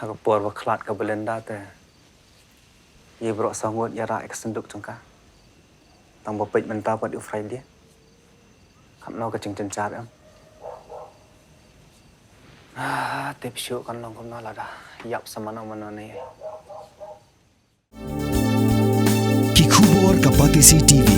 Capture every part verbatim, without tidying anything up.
Ha ka por ba khlad ka Belinda te, ïa baroh saw ngut ïa rah ïa ka synduk jong ka. Tang ba peit mynta pat u Friday. Katno ka jingjynjar em. Ah, tip shuh kan long kumno lada ïap sa mano mano ne. Ki khubor ka Batesi T V.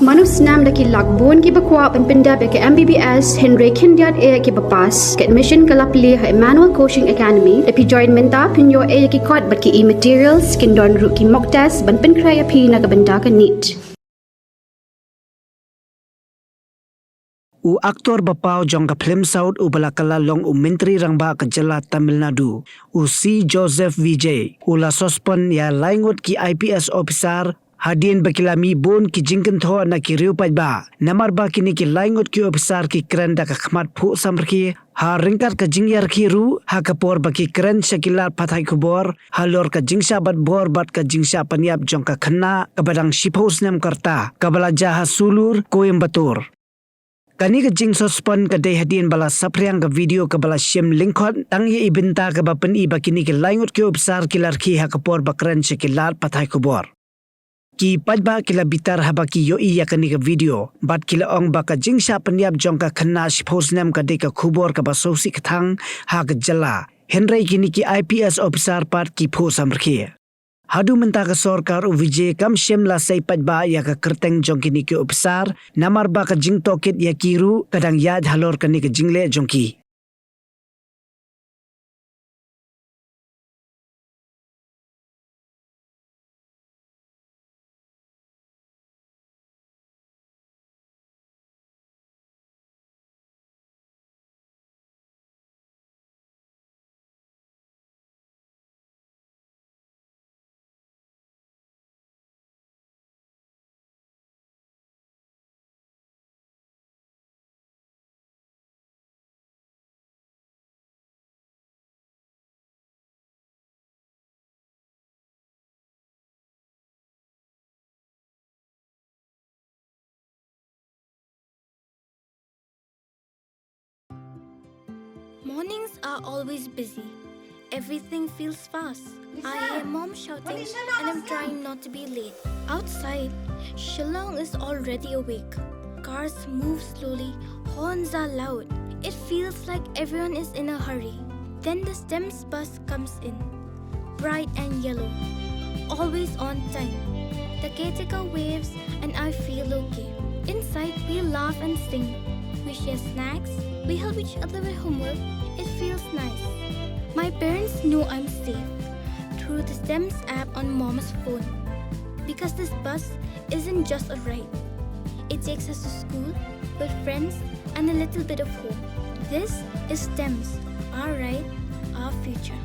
Mano snam da ki lak bun kiba kwah ban pyndep ïa ka M B B S hynrei khyndiat eh kiba pass. Ka admission ka la plie ha Emmanuel Coaching Academy. Da phi join mynta phin ïoh eh ïa ki kot bad ki e-materials, kin don ruh ki mock test ban pynkhreh ïa phi na ka bynta ka NEET. U aktor ba paw jong ka phlim South uba la kylla long u Myntri Rangbah ka jylla Tamil Nadu, u C Joseph Vijay, u la suspend ïa lai ngut ki I P S officer hadien ba ki la mih bun ki jingkynthoh na ki riew paidbah. Namar ba kine ki lai ngut ki officer ki kren da ka khmat phuh samrkhie, ha ryngkat ka jingïarkhie ruh ha ka por ba ki kren sha ki lad pathai khubor halor ka jingshah bat bor bad ka jingshah pynïap jong ka khynnah kaba dang shiphew snem ka rta, kaba la jia ha Sulur, Coimbatore. Kane ka jingsuspend ka dei hadien ba la saphriang ka video kaba la shim lyngkhot tang ïa i bynta kaba pyni ba kine ki lai ngut ki officer ki la rkhie ha ka por ba kren sha ki lad pathai khubor. Ki paidbah ki la bitar haba ki ïohi ïa kane ka video bad ki la ong ba ka jingshah pynïap jong ka khynnah shiphew snem ka dei ka khubor kaba sngewsih kthang ha ka jylla. Hynrei kine ki I P S officer pat ki phuh samrkhie. Haduh mynta ka sorkar u Vijay kam shym la sei paidbah ïa ka kyrteng jong kine ki officer, namar ba ka jingtohkit ïa ki ruh ka dang ïaid halor kane ka jingleh jong ki. Mornings are always busy. Everything feels fast. I hear mom shouting and I'm trying not to be late. Outside, Shillong is already awake. Cars move slowly, horns are loud. It feels like everyone is in a hurry. Then the STEMS bus comes in. Bright and yellow. Always on time. The caretaker waves and I feel okay. Inside, we laugh and sing. We share snacks. We help each other with homework. It feels nice. My parents know I'm safe through the STEMS app on mom's phone. Because this bus isn't just a ride. It takes us to school, with friends, and a little bit of home. This is STEMS, our ride, our future.